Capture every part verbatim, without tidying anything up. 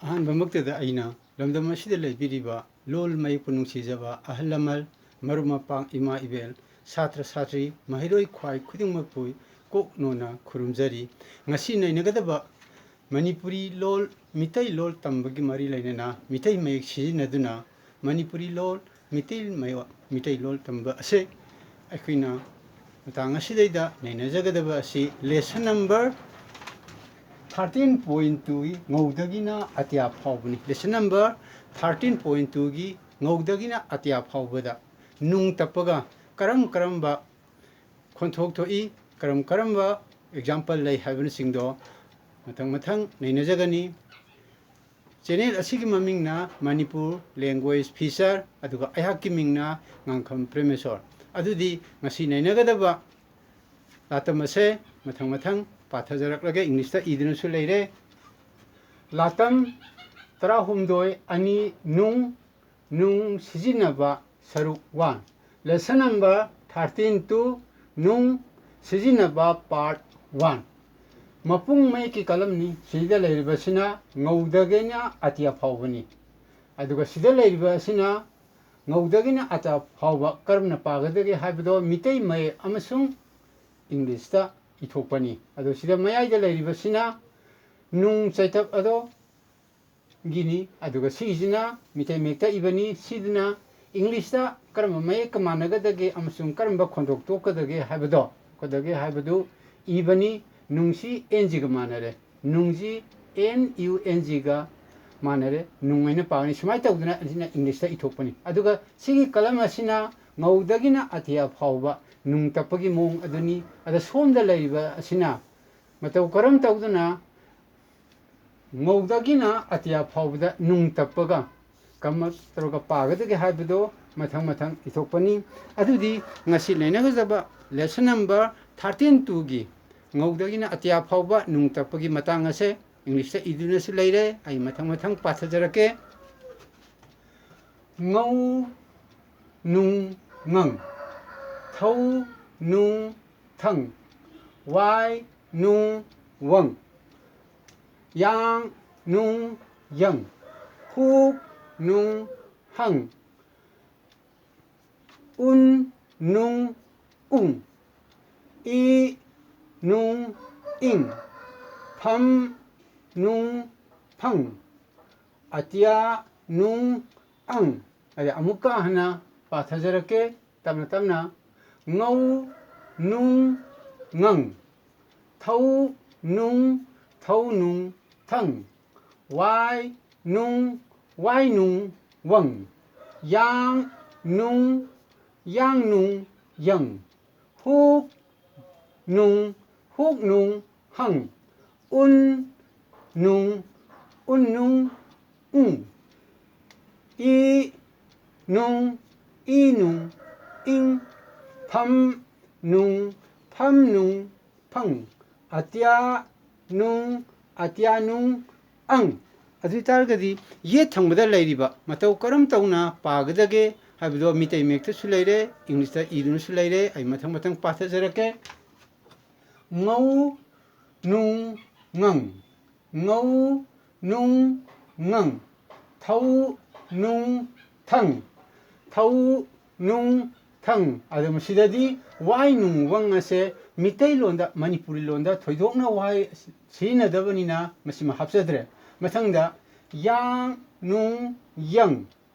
ꯑꯍꯥꯟꯕꯃꯛꯇꯗ ꯑꯩꯅ ꯂꯝꯗꯝ ꯑꯁꯤꯗ ꯂꯩꯕꯤꯔꯤꯕ ꯂꯣꯜ ꯃꯌꯦꯛꯄꯨ ꯅꯨꯡꯁꯤꯖꯕ ꯑꯍꯜ ꯂꯃꯟ, ꯃꯔꯨꯞ ꯃꯄꯥꯡ, ꯏꯃꯥ ꯏꯕꯦꯜ, ꯁꯥꯇ꯭ꯔ ꯁꯥꯇ꯭ꯔꯤ, ꯃꯍꯩꯔꯣꯏ ꯈ꯭ꯋꯥꯏ ꯈꯨꯗꯤꯡꯃꯛꯄꯨ ꯀꯣꯛ ꯅꯣꯟꯅ ꯈꯨꯔꯨꯝꯖꯔꯤ꯫ ꯉꯁꯤ ꯅꯩꯅꯒꯗꯕ ꯃꯅꯤꯄꯨꯔꯤ ꯂꯣꯜ, ꯃꯤꯇꯩ ꯂꯣꯜ ꯇꯝꯕꯒꯤ ꯃꯔꯤ ꯂꯩꯅꯅ ꯃꯤꯇꯩ ꯃꯌꯦꯛ ꯁꯤꯖꯤꯟꯅꯗꯨꯅ ꯃꯅꯤꯄꯨꯔꯤ ꯂꯣꯜ, ꯃꯤꯇꯩ ꯃꯌꯣ-, ꯃꯤꯇꯩ ꯂꯣꯜ ꯇꯝꯕ ꯑꯁꯦ ꯑꯩꯈꯣꯏꯅ ꯃꯇꯥꯡ ꯑꯁꯤꯗꯩꯗ ꯅꯩꯅꯖꯒꯗꯕ ꯑꯁꯤ lesson number thirteen point two ꯉꯧꯗꯒꯤꯅ ꯑꯇꯤꯌꯥ ꯐꯥꯎꯕꯅꯤ꯫ Lesson number thirteen point two ꯉꯧꯗꯒꯤꯅ ꯑꯇꯤꯌꯥ ꯐꯥꯎꯕꯗ ꯅꯨꯡ ꯇꯞꯄꯒ ꯀꯔꯝ ꯀꯔꯝꯕ ꯈꯣꯟꯊꯣꯛ ꯊꯣꯛꯏ, ꯀꯔꯝ ꯀꯔꯝꯕ example ꯂꯩ ꯍꯥꯏꯕꯅꯆꯤꯡꯗꯣ ꯃꯊꯪ ꯃꯊꯪ ꯅꯩꯅꯖꯒꯅꯤ꯫ Channel ꯑꯁꯤꯒꯤ ꯃꯃꯤꯡꯅ ꯃꯅꯤꯄꯨꯔ Language Feature, ꯑꯗꯨꯒ ꯑꯩꯍꯥꯛꯀꯤ ꯃꯤꯡꯅ ꯉꯥꯡꯈꯝ ꯄ꯭ꯔꯦꯃꯦꯁꯣꯔ꯫ ꯑꯗꯨꯗꯤ ꯉꯁꯤ ꯅꯩꯅꯒꯗꯕ ꯂꯥꯇꯝ ꯑꯁꯦ ꯃꯊꯪ ꯃꯊꯪ ꯄꯥꯊꯖꯔꯛꯂꯒꯦ, English ꯇ ꯏꯗꯨꯅꯁꯨ ꯂꯩꯔꯦ꯫ ꯂꯥꯇꯝ ꯇꯔꯥꯍꯨꯝꯗꯣꯏ ꯑꯅꯤ, ꯅꯨꯡ, ꯅꯨꯡ ꯁꯤꯖꯤꯟꯅꯕ ꯁꯔꯨꯛ one꯫ Lesson number thirteen two, ꯅꯨꯡ ꯁꯤꯖꯤꯟꯅꯕ part one꯫ ꯃꯄꯨꯡ ꯃꯌꯦꯛꯀꯤ ꯀꯂꯝꯅꯤ꯫ ꯁꯤꯗ ꯂꯩꯔꯤꯕꯁꯤꯅ ꯉꯧꯗꯒꯤꯅ ꯑꯇꯤꯌꯥ ꯐꯥꯎꯕꯅꯤ꯫ ꯑꯗꯨꯒ ꯁꯤꯗ ꯂꯩꯔꯤꯕ ꯑꯁꯤꯅ ꯉꯧꯗꯒꯤꯅ ꯑꯇꯤꯌꯥ ꯐꯥꯎꯕ ꯀꯔꯝꯅ ꯄꯥꯒꯗꯒꯦ ꯍꯥꯏꯕꯗꯣ ꯃꯤꯇꯩ ꯃꯌꯦꯛ ꯑꯃꯁꯨꯡ English ꯇ ꯏꯊꯣꯛꯄꯅꯤ꯫ ꯑꯗꯣ ꯁꯤꯗ ꯃꯌꯥꯏꯗ ꯂꯩꯔꯤꯕꯁꯤꯅ ꯅꯨꯡ ꯆꯩꯇꯞ ꯑꯗꯣ ꯒꯤꯅꯤ꯫ ꯑꯗꯨꯒ ꯁꯤꯒꯤꯁꯤꯅ ꯃꯤꯇꯩ ꯃꯌꯦꯛꯇ ꯏꯕꯅꯤ꯫ ꯁꯤꯗꯅ English ꯇ ꯀꯔꯝꯕ ꯃꯌꯦꯛꯀ ꯃꯥꯟꯅꯒꯗꯒꯦ ꯑꯃꯁꯨꯡ ꯀꯔꯝꯕ ꯈꯣꯟꯊꯣꯛ ꯊꯣꯛꯀꯗꯒꯦ ꯍꯥꯏꯕꯗꯣ, ꯊꯣꯛꯀꯗꯒꯦ ꯍꯥꯏꯕꯗꯨ ꯏꯕꯅꯤ꯫ ꯅꯨꯡꯁꯤ N G ꯒ ꯃꯥꯟꯅꯔꯦ꯫ ꯅꯨꯡꯁꯤ N U N G ꯒ ꯃꯥꯟꯅꯔꯦ꯫ ꯅꯨꯡ ꯍꯥꯏꯅ ꯄꯥꯒꯅꯤ꯫ ꯁꯨꯃꯥꯏꯅ ꯇꯧꯗꯅ ꯑꯁꯤꯅ English ꯇ ꯏꯊꯣꯛꯄꯅꯤ꯫ ꯑꯗꯨꯒ ꯁꯤꯒꯤ ꯀꯂꯝ ꯑꯁꯤꯅ ꯉꯧꯗꯒꯤꯅ ꯑꯇꯤꯌꯥ ꯐꯥꯎꯕ ꯅꯨꯡ ꯇꯞꯄꯒꯤ ꯃꯑꯣꯡ ꯑꯗꯨꯅꯤ꯫ ꯑꯗ ꯁꯣꯝꯗ ꯂꯩꯔꯤꯕ ꯑꯁꯤꯅ ꯃꯇꯧ ꯀꯔꯝ ꯇꯧꯗꯨꯅ ꯉꯧꯗꯒꯤꯅ ꯑꯇꯤꯌꯥ ꯐꯥꯎꯕꯗ ꯅꯨꯡ ꯇꯞꯄꯒ ꯀꯔꯝꯅ ꯇꯧꯔꯒ ꯄꯥꯒꯗꯒꯦ ꯍꯥꯏꯕꯗꯣ ꯃꯊꯪ ꯃꯊꯪ ꯏꯊꯣꯛꯄꯅꯤ꯫ ꯑꯗꯨꯗꯤ ꯉꯁꯤ ꯅꯩꯅꯒꯗꯕ lesson number thirteen two ꯒꯤ ꯉꯧꯗꯒꯤꯅ ꯑꯇꯤꯌꯥ ꯐꯥꯎꯕ ꯅꯨꯡ ꯇꯞꯄꯒꯤ ꯃꯇꯥꯡ ꯑꯁꯦ English ꯇ ꯏꯗꯨꯅꯁꯨ ꯂꯩꯔꯦ꯫ ꯑꯩ ꯃꯊꯪ ꯃꯊꯪ ꯄꯥꯊꯖꯔꯛꯀꯦ꯫ ꯉꯧ ꯅꯨꯡ ꯉꯪ꯫ ꯊꯧ ꯅꯨꯡ ꯊꯪ꯫ ꯋꯥꯏ ꯅꯨꯡ ꯋꯪ꯫ ꯌꯥꯡ ꯅꯨꯡ ꯌꯪ꯫ ꯍꯨꯛ ꯅꯨꯡ ꯍꯪ꯫ ꯎꯟ ꯅꯨꯡ ꯎꯪ꯫ ꯏ ꯅꯨꯡ ꯏꯪ꯫ ꯐꯝ ꯅꯨꯡ ꯐꯪ꯫ ꯑꯇꯤꯌꯥ ꯅꯨꯡ ꯑꯪ꯫ ꯑꯗ ꯑꯃꯨꯛꯀ ꯍꯟꯅ ꯄꯥꯊꯖꯔꯛꯀꯦ, ꯇꯞꯅ ꯇꯞꯅ꯫ ꯉꯧ ꯅꯨꯡ ꯉꯪ꯫ ꯊꯧ ꯅꯨꯡ ꯊꯧ ꯅꯨꯡ ꯊꯪ꯫ ꯋꯥꯏ ꯅꯨꯡ ꯋꯥꯏ ꯅꯨꯡ ꯋꯪ꯫ ꯌꯥꯡ ꯅꯨꯡ ꯌꯥꯡ ꯅꯨꯡ ꯌꯪ꯫ ꯍꯨꯛ ꯅꯨꯡ ꯍꯨꯛ ꯅꯨꯡ ꯍꯪ꯫ ꯎꯟ ꯅꯨꯡ ꯎꯟ ꯅꯨꯡ ꯎꯪ꯫ ꯏ ꯅꯨꯡ ꯏ ꯅꯨꯡ ꯏꯪ꯫ ꯐꯝ ꯅꯨꯡ ꯐꯝ ꯅꯨꯡ ꯐꯪ꯫ ꯑꯇꯤꯌꯥ ꯅꯨꯡ ꯑꯇꯤꯌꯥ ꯅꯨꯡ ꯑꯪ꯫ ꯑꯗꯨ ꯑꯣꯏ ꯇꯥꯔꯒꯗꯤ ꯌꯦꯠ ꯊꯪꯕꯗ ꯂꯩꯔꯤꯕ ꯃꯇꯧ ꯀꯔꯝ ꯇꯧꯅ ꯄꯥꯒꯗꯒꯦ ꯍꯥꯏꯕꯗꯣ ꯃꯤꯇꯩ ꯃꯌꯦꯛꯇꯁꯨ ꯂꯩꯔꯦ, ꯏꯪꯂꯤꯁꯇ ꯏꯗꯨꯅꯁꯨ ꯂꯩꯔꯦ꯫ ꯑꯩ ꯃꯊꯪ ꯃꯊꯪ ꯄꯥꯊꯖꯔꯛꯀꯦ꯫ ꯉꯧ ꯅꯨꯡ ꯉꯪ꯫ ꯉꯧ ꯅꯨꯡ ꯉꯪ꯫ ꯊꯧ ꯅꯨꯡ ꯊꯪ꯫ ꯊꯧ ꯅꯨꯡ ꯊꯪ꯫ ꯑꯗꯣ ꯃꯁꯤꯗꯗꯤ ꯋꯥꯏ ꯅꯨꯡ ꯋꯪ ꯑꯁꯦ ꯃꯤꯇꯩꯂꯣꯟꯗ, ꯃꯅꯤꯄꯨꯔꯤ ꯂꯣꯟꯗ ꯊꯣꯏꯗꯣꯛꯅ ꯋꯥꯍꯩ ꯁꯤꯖꯤꯟꯅꯗꯕꯅꯤꯅ ꯃꯁꯤꯃ ꯍꯥꯞꯆꯗ꯭ꯔꯦ꯫ ꯃꯊꯪꯗ ꯌꯥꯡ ꯅꯨꯡ ꯌꯪ꯫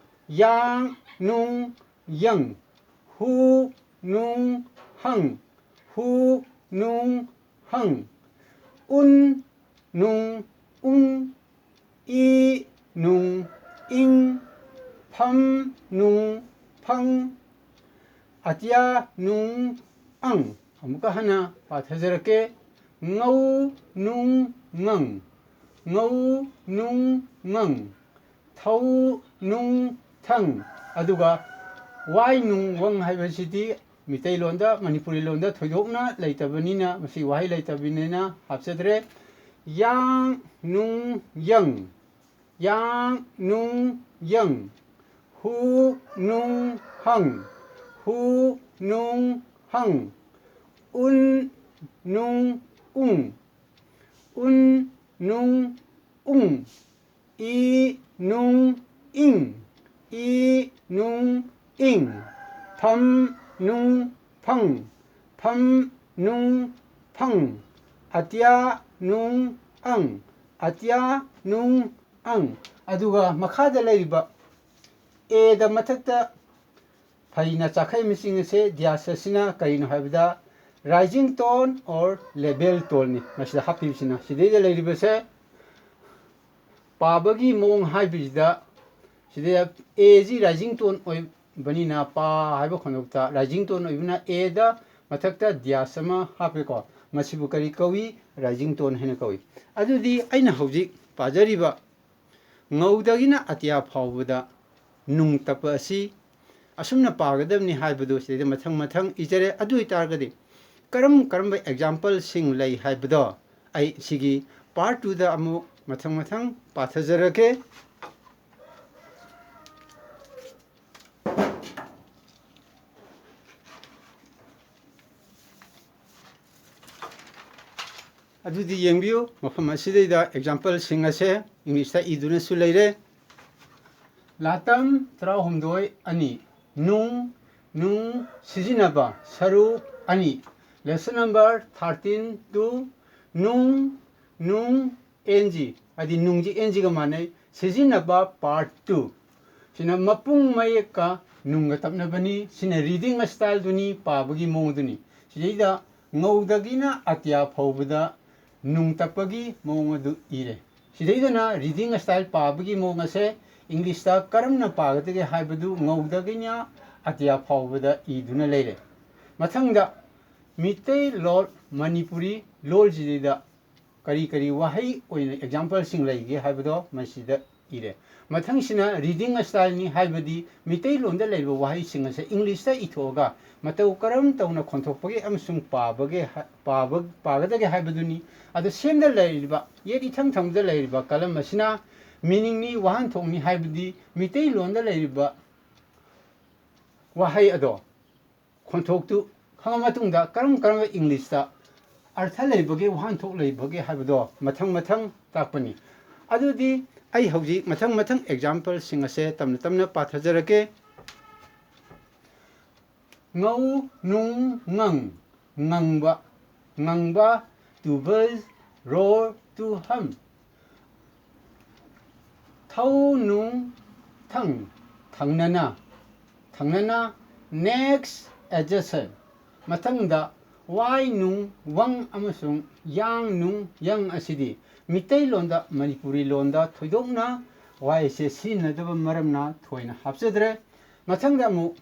ꯌꯥꯡ ꯅꯨꯡ ꯌꯪ꯫ ꯍꯨ ꯅꯨꯡ ꯍꯪ꯫ ꯍꯨ ꯅꯨꯡ ꯍꯪ꯫ ꯎꯟ ꯅꯨꯡ ꯎꯪ꯫ ꯏ ꯅꯨꯡ ꯏꯪ꯫ ꯐꯝ ꯅꯨꯡ ꯐꯪ꯫ ꯑꯇꯤꯌꯥ ꯅꯨꯡ ꯑꯪ꯫ ꯑꯃꯨꯛꯀ ꯍꯟꯅ ꯄꯥꯊꯖꯔꯛꯀꯦ꯫ ꯉꯧ ꯅꯨꯡ ꯉꯪ꯫ ꯉꯧ ꯅꯨꯡ ꯉꯪ꯫ ꯊꯧ ꯅꯨꯡ ꯊꯪ꯫ ꯑꯗꯨꯒ ꯋꯥꯏ ꯅꯨꯡ ꯋꯪ ꯍꯥꯏꯕꯁꯤꯗꯤ ꯃꯤꯇꯩꯂꯣꯟꯗ, ꯃꯅꯤꯄꯨꯔꯤ ꯂꯣꯟꯗ ꯊꯣꯏꯗꯣꯛꯅ ꯂꯩꯇꯕꯅꯤꯅ ꯃꯁꯤ ꯋꯥꯍꯩ ꯂꯩꯇꯕꯅꯤꯅ ꯍꯥꯞꯆꯗ꯭ꯔꯦ꯫ ꯌꯥꯡ ꯅꯨꯡ ꯌꯪ꯫ ꯌꯥꯡ ꯅꯨꯡ ꯌꯪ꯫ ꯍꯨ ꯅꯨꯡ ꯍꯪ꯫ ꯍꯨ ꯅꯨꯡ ꯍꯪ꯫ ꯎꯟ ꯅꯨꯡ ꯎꯪ꯫ ꯎꯟ ꯅꯨꯡ ꯎꯪ꯫ ꯏ ꯅꯨꯡ ꯏꯪ, ꯏ ꯅꯨꯡ ꯏꯪ, ꯐꯝ ꯅꯨꯡ ꯐꯪ, ꯐꯝ ꯅꯨꯡ ꯐꯪ, ꯑꯇ꯭ꯌꯥ ꯅꯨꯡ ꯑꯪ, ꯑꯇ꯭ꯌꯥ ꯅꯨꯡ ꯑꯪ꯫ ꯑꯗꯨꯒ ꯃꯈꯥꯗ ꯂꯩꯔꯤꯕ ꯑꯦꯗ ꯃꯊꯛꯇ ꯐꯩꯅ ꯆꯥꯈꯩ ꯃꯁꯤꯡ ꯑꯁꯦ ꯗ꯭ꯌꯥꯁ ꯑꯁꯤꯅ ꯀꯔꯤꯅꯣ ꯍꯥꯏꯕꯗ rising tone or level toneꯅꯤ꯫ ꯃꯁꯤꯗ ꯍꯥꯞꯄꯤꯕꯁꯤꯅ ꯁꯤꯗꯩꯗ ꯂꯩꯔꯤꯕꯁꯦ ꯄꯥꯕꯒꯤ ꯃꯑꯣꯡ ꯍꯥꯏꯕꯁꯤꯗ ꯁꯤꯗ ꯑꯦꯁꯤ rising tone ꯑꯣꯏꯕꯅꯤꯅ ꯄꯥ ꯍꯥꯏꯕ ꯈꯣꯟꯊꯣꯛꯇ rising tone ꯑꯣꯏꯕꯅ ꯑꯦꯗ ꯃꯊꯛꯇ ꯗ꯭ꯌꯥꯁ ꯑꯃ ꯍꯥꯞꯄꯦꯀꯣ꯫ ꯃꯁꯤꯕꯨ ꯀꯔꯤ ꯀꯧꯏ? Rising tone ꯍꯥꯏꯅ ꯀꯧꯏ꯫ ꯑꯗꯨꯗꯤ ꯑꯩꯅ ꯍꯧꯖꯤꯛ ꯄꯥꯖꯔꯤꯕ ꯉꯧꯗꯒꯤꯅ ꯑꯇꯤꯌꯥ ꯐꯥꯎꯕꯗ ꯅꯨꯡ ꯇꯞꯄ ꯑꯁꯤ ꯑꯁꯨꯝꯅ ꯄꯥꯒꯗꯕꯅꯤ ꯍꯥꯏꯕꯗꯨ ꯁꯤꯗꯩꯗ ꯃꯊꯪ ꯃꯊꯪ ꯏꯖꯔꯦ꯫ ꯑꯗꯨ ꯑꯣꯏꯇꯥꯔꯒꯗꯤ ꯀꯔꯝ ꯀꯔꯝꯕ exampleꯁꯤꯡ ꯂꯩ ꯍꯥꯏꯕꯗꯣ ꯑꯩ ꯁꯤꯒꯤ part twoꯗ ꯑꯃꯨꯛ ꯃꯊꯪ ꯃꯊꯪ ꯄꯥꯊꯖꯔꯛꯀꯦ꯫ ꯑꯗꯨꯗꯤ ꯌꯦꯡꯕꯤꯌꯨ, ꯃꯐꯝ ꯑꯁꯤꯗꯩꯗ exampleꯁꯤꯡ ꯑꯁꯦ Englishꯇ ꯏꯗꯨꯅꯁꯨ ꯂꯩꯔꯦ꯫ ꯂꯥꯇꯝ ꯇꯔꯥꯍꯨꯝꯗꯣꯏ ꯑꯅꯤ, ꯅꯨꯡ, ꯅꯨꯡ ꯁꯤꯖꯤꯟꯅꯕ ꯁꯔꯨꯛ ꯑꯅꯤ꯫ Lesson number thirteen two, ꯅꯨꯡ, ꯅꯨꯡ ꯑꯦꯟ ꯖꯤ, ꯍꯥꯏꯗꯤ ꯅꯨꯡꯁꯤ ꯑꯦꯟ ꯖꯤꯒ ꯃꯥꯟꯅꯩ꯫ ꯁꯤꯖꯤꯟꯅꯕ part two꯫ ꯁꯤꯅ ꯃꯄꯨꯡ ꯃꯌꯦꯛꯀ ꯅꯨꯡꯒ ꯇꯞꯅꯕꯅꯤ꯫ ꯁꯤꯅ reading styleꯗꯨꯅꯤ, ꯄꯥꯕꯒꯤ ꯃꯑꯣꯡꯗꯨꯅꯤ꯫ ꯁꯤꯗꯩꯗ ꯉꯧꯗꯒꯤꯅ ꯑꯇꯤꯌꯥ ꯐꯥꯎꯕꯗ ꯅꯨꯡ ꯇꯞꯄꯒꯤ ꯃꯑꯣꯡ ꯑꯗꯨ ꯏꯔꯦ꯫ ꯁꯤꯗꯩꯗꯅ reading style ꯄꯥꯕꯒꯤ ꯃꯑꯣꯡ ꯑꯁꯦ Englishꯇ ꯀꯔꯝꯅ ꯄꯥꯒꯗꯒꯦ ꯍꯥꯏꯕꯗꯨ ꯉꯧꯗꯒꯤꯅ ꯑꯇꯤꯌꯥ ꯐꯥꯎꯕꯗ ꯏꯗꯨꯅ ꯂꯩꯔꯦ꯫ ꯃꯊꯪꯗ ꯃꯤꯇꯩ ꯂꯣꯜ, ꯃꯅꯤꯄꯨꯔꯤ ꯂꯣꯜꯁꯤꯗꯩꯗ ꯀꯔꯤ ꯀꯔꯤ ꯋꯥꯍꯩ ꯑꯣꯏꯅ exampleꯁꯤꯡ ꯂꯩꯒꯦ ꯍꯥꯏꯕꯗꯣ ꯃꯁꯤꯗ ꯏꯔꯦ꯫ ꯃꯊꯪꯁꯤꯅ reading styleꯅꯤ, ꯍꯥꯏꯕꯗꯤ ꯃꯤꯇꯩꯂꯣꯟꯗ ꯂꯩꯔꯤꯕ ꯋꯥꯍꯩꯁꯤꯡ ꯑꯁꯦ Englishꯇ ꯏꯊꯣꯛꯑꯒ ꯃꯇꯧ ꯀꯔꯝ ꯇꯧꯅ ꯈꯣꯟꯊꯣꯛꯄꯒꯦ ꯑꯃꯁꯨꯡ ꯄꯥꯕꯒꯦ ꯍꯥ-, ꯄꯥꯕ-, ꯄꯥꯒꯗꯒꯦ ꯍꯥꯏꯕꯗꯨꯅꯤ꯫ ꯑꯗꯣ ꯁꯦꯝꯗ ꯂꯩꯔꯤꯕ, ꯌꯦꯠ ꯏꯊꯪ ꯊꯪꯕꯗ ꯂꯩꯔꯤꯕ column ꯑꯁꯤꯅ meaningꯅꯤ, ꯋꯥꯍꯟꯊꯣꯛꯅꯤ, ꯍꯥꯏꯕꯗꯤ ꯃꯤꯇꯩꯂꯣꯟꯗ ꯂꯩꯔꯤꯕ ꯋꯥꯍꯩ ꯑꯗꯣ ꯈꯣꯟꯊꯣꯛꯇꯨ ꯈꯪꯉ ꯃꯇꯨꯡꯗ ꯀꯔꯝ ꯀꯔꯝꯕ Englishꯇ ꯑꯔꯊ ꯂꯩꯕꯒꯦ, ꯋꯥꯍꯟꯊꯣꯛ ꯂꯩꯕꯒꯦ ꯍꯥꯏꯕꯗꯣ ꯃꯊꯪ ꯃꯊꯪ ꯇꯥꯛꯄꯅꯤ꯫ ꯑꯗꯨꯗꯤ ꯑꯩ ꯍꯧꯖꯤꯛ ꯃꯊꯪ ꯃꯊꯪ ꯑꯦꯛꯖꯥꯝꯄꯜꯁꯤꯡ ꯑꯁꯦ ꯇꯞꯅ ꯇꯞꯅ ꯄꯥꯊꯖꯔꯛꯀꯦ꯫ ꯉꯧ ꯅꯨꯡ ꯉꯪ, ꯉꯪꯕ, ꯉꯪꯕ, to buzz, roar, to hum꯫ ꯊꯧ ꯅꯨꯡ ꯊꯪ, ꯊꯪꯅꯅ, ꯊꯪꯅꯅ, next adjacent꯫ ꯃꯊꯪꯗ ꯋꯥꯏ ꯅꯨꯡ ꯋꯪ ꯑꯃꯁꯨꯡ ꯌꯥꯡ ꯅꯨꯡ ꯌꯪ ꯑꯁꯤꯗꯤ ꯃꯤꯇꯩꯂꯣꯟꯗ, ꯃꯅꯤꯄꯨꯔꯤ ꯂꯣꯟꯗ ꯊꯣꯏꯗꯣꯛꯅ ꯋꯥꯏ ꯑꯁꯦ ꯁꯤꯖꯤꯟꯅꯗꯕ ꯃꯔꯝꯅ ꯊꯣꯏꯅ ꯍꯥꯞꯆꯗ꯭ꯔꯦ꯫ ꯃꯊꯪꯗ ꯑꯃꯨꯛ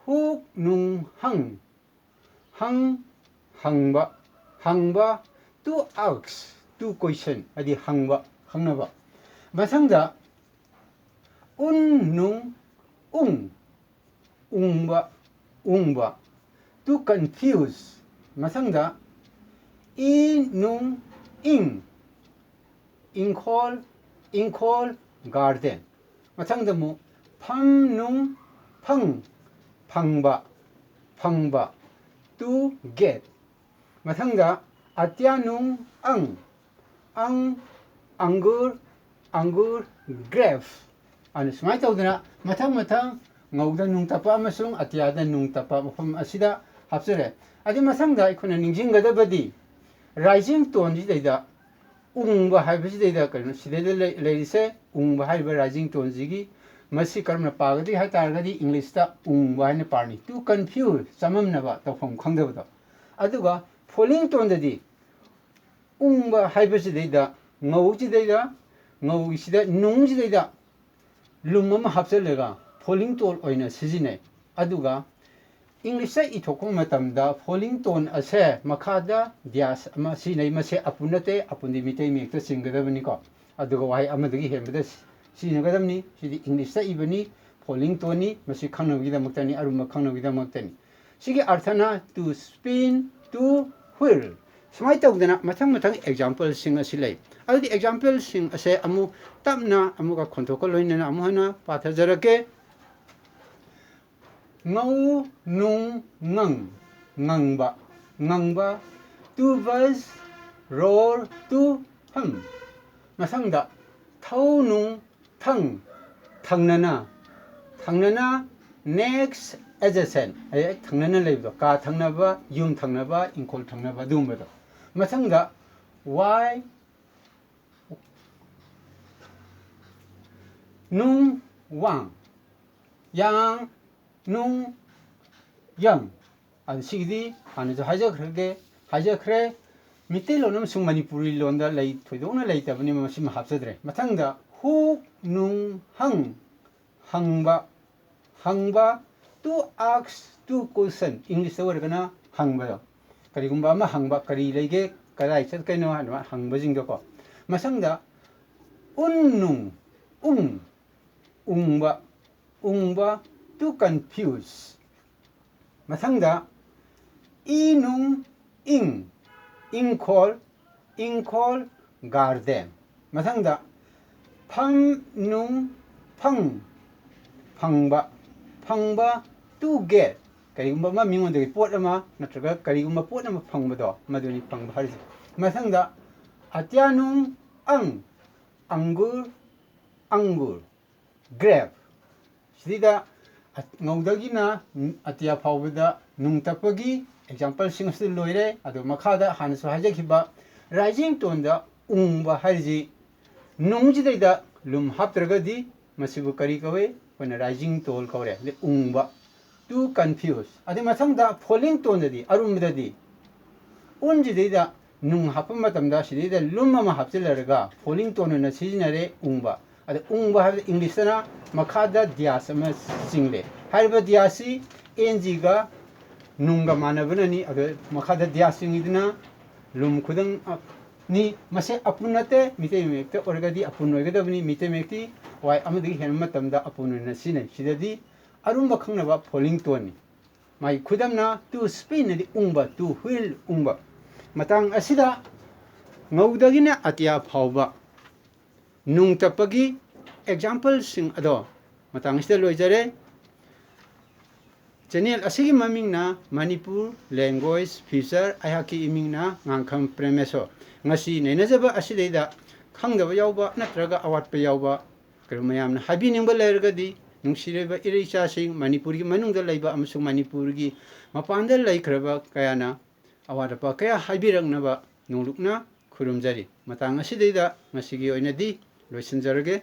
ꯍꯨꯛ ꯅꯨꯡ ꯍꯪ, ꯍꯪ, ꯍꯪꯕ, ꯍꯪꯕ, to ask, to question, ꯍꯥꯏꯗꯤ ꯍꯪꯕ, ꯈꯪꯅꯕ꯫ ꯃꯊꯪꯗ ꯎꯟ ꯅꯨꯡ ꯎꯪ, ꯎꯪꯕ, ꯎꯪꯕ, to confuse꯫ ꯃꯊꯪꯗ ꯏ ꯅꯨꯡ ꯏꯪ, ꯏꯪꯈꯣꯜ, ꯏꯪꯈꯣꯜ, garden꯫ ꯃꯊꯪꯗ ꯑꯃꯨꯛ ꯐꯝ ꯅꯨꯡ ꯐꯪ, ꯐꯪꯕ, ꯐꯪꯕ, to get꯫ ꯃꯊꯪꯗ ꯑꯇ꯭ꯌꯥ ꯅꯨꯡ ꯑꯪ, ꯑꯪ, ꯑꯪꯒꯨꯔ, ꯑꯪꯒꯨꯔ, grape꯫ ꯑꯗꯨꯅ ꯁꯨꯃꯥꯏꯅ ꯇꯧꯗꯅ ꯃꯊꯪ ꯃꯊꯪ ꯉꯧꯗ ꯅꯨꯡ ꯇꯞꯄ ꯑꯃꯁꯨꯡ ꯑꯇ꯭ꯌꯥꯗ ꯅꯨꯡ ꯇꯞꯄ ꯃꯐꯝ ꯑꯁꯤꯗ ꯍꯥꯞꯆꯔꯦ꯫ ꯑꯗꯨ ꯃꯊꯪꯗ ꯑꯩꯈꯣꯏꯅ ꯅꯤꯡꯁꯤꯡꯒꯗꯕꯗꯤ rising toneꯁꯤꯗꯩꯗ ꯎꯪꯕ ꯍꯥꯏꯕꯁꯤꯗꯩꯗ ꯀꯩꯅꯣ ꯁꯤꯗꯩꯗ ꯂꯩ-, ꯂꯩꯔꯤꯁꯦ ꯎꯪꯕ ꯍꯥꯏꯔꯤꯕ rising toneꯁꯤꯒꯤ ꯃꯁꯤ ꯀꯔꯝꯅ ꯄꯥꯒꯗꯒꯦ ꯍꯥꯏ ꯇꯥꯔꯒꯗꯤ Englishꯇ ꯎꯪꯕ ꯍꯥꯏꯅ ꯄꯥꯔꯅꯤ, to confuse, ꯆꯃꯝꯅꯕ, ꯇꯧꯐꯝ ꯈꯪꯗꯕꯗꯣ꯫ ꯑꯗꯨꯒ falling toneꯗꯗꯤ ꯎꯪꯕ ꯍꯥꯏꯕꯁꯤꯗꯩꯗ ꯉꯧꯁꯤꯗꯩꯗ, ꯉꯧꯒꯤꯁꯤꯗ ꯅꯨꯡꯁꯤꯗꯩꯗ ꯂꯨꯝ ꯑꯃ ꯍꯥꯞꯆꯤꯜꯂꯒ falling tone ꯑꯣꯏꯅ ꯁꯤꯖꯤꯟꯅꯩ꯫ ꯑꯗꯨꯒ Englishꯇ ꯏꯊꯣꯛꯄ ꯃꯇꯝꯗ falling tone ꯑꯁꯦ ꯃꯈꯥꯗ dash ꯑꯃ ꯁꯤꯖꯤꯟꯅꯩ꯫ ꯃꯁꯦ ꯑꯄꯨꯟ ꯅꯠꯇꯦ, ꯑꯄꯨꯟꯗꯤ ꯃꯤꯇꯩ ꯃꯌꯦꯛꯇ ꯆꯤꯡꯒꯗꯕꯅꯤꯀꯣ꯫ ꯑꯗꯨꯒ ꯋꯥꯍꯩ ꯑꯃꯗꯒꯤ ꯍꯦꯟꯕꯗ ꯁꯤ-, ꯁꯤꯖꯤꯟꯅꯒꯗꯕꯅꯤ꯫ ꯁꯤꯗꯤ Englishꯇ ꯏꯕꯅꯤ, falling toneꯅꯤ꯫ ꯃꯁꯤ ꯈꯪꯅꯕꯒꯤꯗꯃꯛꯇꯅꯤ, ꯑꯔꯨꯝꯕ ꯈꯪꯅꯕꯒꯤꯗꯃꯛꯇꯅꯤ꯫ ꯁꯤꯒꯤ ꯑꯔꯊꯅ to spin, to whirl꯫ ꯁꯨꯃꯥꯏꯅ ꯇꯧꯗꯅ ꯃꯊꯪ ꯃꯊꯪ exampleꯁꯤꯡ ꯑꯁꯤ ꯂꯩ꯫ ꯑꯗꯨꯗꯤ exampleꯁꯤꯡ ꯑꯁꯦ ꯑꯃꯨꯛ ꯇꯞꯅ ꯑꯃꯨꯛꯀ ꯈꯣꯟꯊꯣꯛꯀ ꯂꯣꯏꯅꯅ ꯑꯃꯨꯛ ꯍꯟꯅ ꯄꯥꯊꯖꯔꯛꯀꯦ꯫ ꯉꯧ ꯅꯨꯡ ꯉꯪ, ꯉꯪꯕ, ꯉꯪꯕ, to buzz, roar, to hum꯫ ꯃꯊꯪꯗ ꯊꯧ ꯅꯨꯡ ꯊꯪ, ꯊꯪꯅꯅ, ꯊꯪꯅꯅ, next adjacent, ꯍꯦꯛ ꯊꯪꯅꯅ ꯂꯩꯕꯗꯣ, ꯀꯥ ꯊꯪꯅꯕ, ꯌꯨꯝ ꯊꯪꯅꯕ, ꯏꯪꯈꯣꯜ ꯊꯪꯅꯕ, ꯑꯗꯨꯒꯨꯝꯕꯗꯣ꯫ ꯃꯊꯪꯗ ꯋꯥꯏ, ꯅꯨꯡ ꯋꯥꯡ, ꯌꯥꯡ ꯅꯨꯡ ꯌꯪ꯫ ꯑꯗꯨ ꯁꯤꯒꯤꯗꯤ ꯍꯥꯟꯅꯁꯨ ꯍꯥꯏꯖꯈ꯭ꯔꯒꯦ, ꯍꯥꯏꯖꯈ꯭ꯔꯦ꯫ ꯃꯤꯇꯩꯂꯣꯟ ꯑꯃꯁꯨꯡ ꯃꯅꯤꯄꯨꯔꯤ ꯂꯣꯟꯗ ꯂꯩ, ꯊꯣꯏꯗꯣꯛꯅ ꯂꯩꯇꯕꯅꯤ, ꯃꯁꯤꯃ ꯍꯥꯞꯆꯗ꯭ꯔꯦ꯫ ꯃꯊꯪꯗ ꯍꯨꯛ ꯅꯨꯡ ꯍꯪ, ꯍꯪꯕ, ꯍꯪꯕ, to ask, to question, ꯏꯪꯂꯤꯁꯇ ꯑꯣꯏꯔꯒꯅ ꯍꯪꯕꯗꯣ꯫ ꯀꯔꯤꯒꯨꯝꯕ ꯑꯃ ꯍꯪꯕ, ꯀꯔꯤ ꯂꯩꯒꯦ, ꯀꯗꯥꯏ ꯆꯠꯀꯅꯣ ꯍꯥꯏꯅ ꯍꯪꯕꯁꯤꯡꯗꯣꯀꯣ꯫ ꯃꯊꯪꯗ ꯎꯟ ꯅꯨꯡ ꯎꯪ, ꯎꯪꯕ, ꯎꯪꯕ, to confuse꯫ ꯃꯊꯪꯗ ꯏ ꯅꯨꯡ ꯏꯪ, ꯏꯪꯈꯣꯜ, ꯏꯪꯈꯣꯜ, garden꯫ ꯃꯊꯪꯗ ꯐꯝ ꯅꯨꯡ ꯐꯪ, ꯐꯪꯕ, ꯐꯪꯕ, to get꯫ ꯀꯔꯤꯒꯨꯝꯕ ꯑꯃ ꯃꯤꯉꯣꯟꯗꯒꯤ ꯄꯣꯠ ꯑꯃ ꯅꯠꯇ꯭ꯔꯒ ꯀꯔꯤꯒꯨꯝꯕ ꯄꯣꯠ ꯑꯃ ꯐꯪꯕꯗꯣ, ꯃꯗꯨꯅꯤ ꯐꯪꯕ ꯍꯥꯏꯔꯤꯁꯦ꯫ ꯃꯊꯪꯗ ꯑꯇ꯭ꯌꯥ ꯅꯨꯡ ꯑꯪ, ꯑꯪꯒꯨꯔ, ꯑꯪꯒꯨꯔ, grape꯫ ꯁꯤꯗꯩꯗ ꯉꯧꯗꯒꯤꯅ ꯑꯇꯤꯌꯥ ꯐꯥꯎꯕꯗ ꯅꯨꯡ ꯇꯞꯄꯒꯤ exampleꯁꯤꯡ ꯑꯁꯤꯗ ꯂꯣꯏꯔꯦ꯫ ꯑꯗꯣ ꯃꯈꯥꯗ ꯍꯥꯟꯅꯁꯨ ꯍꯥꯏꯖꯈꯤꯕ rising toneꯗ ꯎꯪꯕ ꯍꯥꯏꯔꯤꯁꯤ ꯅꯨꯡꯁꯤꯗꯩꯗ ꯂꯨꯝ ꯍꯥꯞꯇ꯭ꯔꯒꯗꯤ ꯃꯁꯤꯕꯨ ꯀꯔꯤ ꯀꯧꯏ? ꯑꯩꯈꯣꯏꯅ rising tone ꯀꯧꯔꯦ꯫ ꯑꯗꯩ ꯎꯪꯕ, to confuse꯫ ꯑꯗꯩ ꯃꯊꯪꯗ falling toneꯗꯗꯤ, ꯑꯔꯨꯝꯕꯗꯗꯤ, ꯎꯟꯁꯤꯗꯩꯗ ꯅꯨꯡ ꯍꯥꯞꯄ ꯃꯇꯝꯗ ꯁꯤꯗꯩꯗ ꯂꯨꯝ ꯑꯃ ꯍꯥꯞꯆꯤꯜꯂꯔꯒ falling tone ꯑꯣꯏꯅ ꯁꯤꯖꯤꯟꯅꯔꯦ, ꯎꯪꯕ꯫ ꯑꯗ ꯎꯪꯕ ꯍꯥꯏꯕꯗ ꯏꯪꯂꯤꯁꯇꯅ ꯃꯈꯥꯗ dash ꯑꯃ ꯆꯤꯡꯂꯦ꯫ ꯍꯥꯏꯔꯤꯕ dashꯁꯤ ꯑꯦꯟ ꯖꯤꯒ ꯅꯨꯡꯒ ꯃꯥꯟꯅꯕꯅꯅꯤ꯫ ꯑꯗꯣ ꯃꯈꯥꯗ dash ꯆꯤꯡꯉꯤꯗꯨꯅ ꯂꯨꯝ ꯈꯨꯗꯝ, ꯑ, ꯅꯤ꯫ ꯃꯁꯦ ꯑꯄꯨꯟ ꯅꯠꯇꯦ, ꯃꯤꯇꯩ ꯃꯌꯦꯛꯇ ꯑꯣꯏꯔꯒꯗꯤ ꯑꯄꯨꯟ ꯑꯣꯏꯒꯗꯕꯅꯤ꯫ ꯃꯤꯇꯩ ꯃꯌꯦꯛꯇꯤ ꯋꯥꯏ ꯑꯃꯗꯒꯤ ꯍꯦꯟꯕ ꯃꯇꯝꯗ ꯑꯄꯨꯟ ꯑꯣꯏꯅ ꯁꯤꯖꯤꯟꯅꯩ꯫ ꯁꯤꯗꯗꯤ ꯑꯔꯨꯝꯕ ꯈꯪꯅꯕ falling toneꯅꯤ꯫ ꯃꯥꯒꯤ ꯈꯨꯗꯝꯅ to spin ꯑꯗꯤ ꯎꯪꯕ, to wheel ꯎꯪꯕ꯫ ꯃꯇꯥꯡ ꯑꯁꯤꯗ ꯉꯧꯗꯒꯤꯅ ꯑꯇꯤꯌꯥ ꯐꯥꯎꯕ ꯅꯨꯡ ꯇꯞꯄꯒꯤ exampleꯁꯤꯡ ꯑꯗꯣ ꯃꯇꯥꯡ ꯑꯁꯤꯗ ꯂꯣꯏꯖꯔꯦ꯫ Channel ꯑꯁꯤꯒꯤ ꯃꯃꯤꯡꯅ ꯃꯅꯤꯄꯨꯔ Language Future, ꯑꯩꯍꯥꯛꯀꯤ ꯏꯃꯤꯡꯅ ꯉꯥꯡꯈꯝ ꯄ꯭ꯔꯦꯃꯦꯁꯣꯔ꯫ ꯉꯁꯤ ꯅꯩꯅꯖꯕ ꯑꯁꯤꯗꯩꯗ ꯈꯪꯗꯕ ꯌꯥꯎꯕ ꯅꯠꯇ꯭ꯔꯒ ꯑꯋꯥꯠꯄ ꯌꯥꯎꯕ, ꯀꯔꯤꯒꯨꯝꯕ ꯃꯌꯥꯝꯅ ꯍꯥꯏꯕꯤꯅꯤꯡꯕ ꯂꯩꯔꯒꯗꯤ, ꯅꯨꯡꯁꯤꯔꯕ ꯏꯔꯩ ꯏꯆꯥꯁꯤꯡ, ꯃꯅꯤꯄꯨꯔꯒꯤ ꯃꯅꯨꯡꯗ ꯂꯩꯕ ꯑꯃꯁꯨꯡ ꯃꯅꯤꯄꯨꯔꯒꯤ ꯃꯄꯥꯟꯗ ꯂꯩꯈ꯭ꯔꯕ ꯀꯌꯥꯅ ꯑꯋꯥꯠ ꯑꯄꯥ ꯀꯌꯥ ꯍꯥꯏꯕꯤꯔꯛꯅꯕ ꯅꯣꯡꯂꯨꯛꯅ ꯈꯨꯔꯨꯝꯖꯔꯤ꯫ ꯃꯇꯥꯡ ꯑꯁꯤꯗꯩꯗ ꯉꯁꯤꯒꯤ ꯑꯣꯏꯅꯗꯤ ꯂꯣꯏꯁꯤꯟꯖꯔꯒꯦ꯫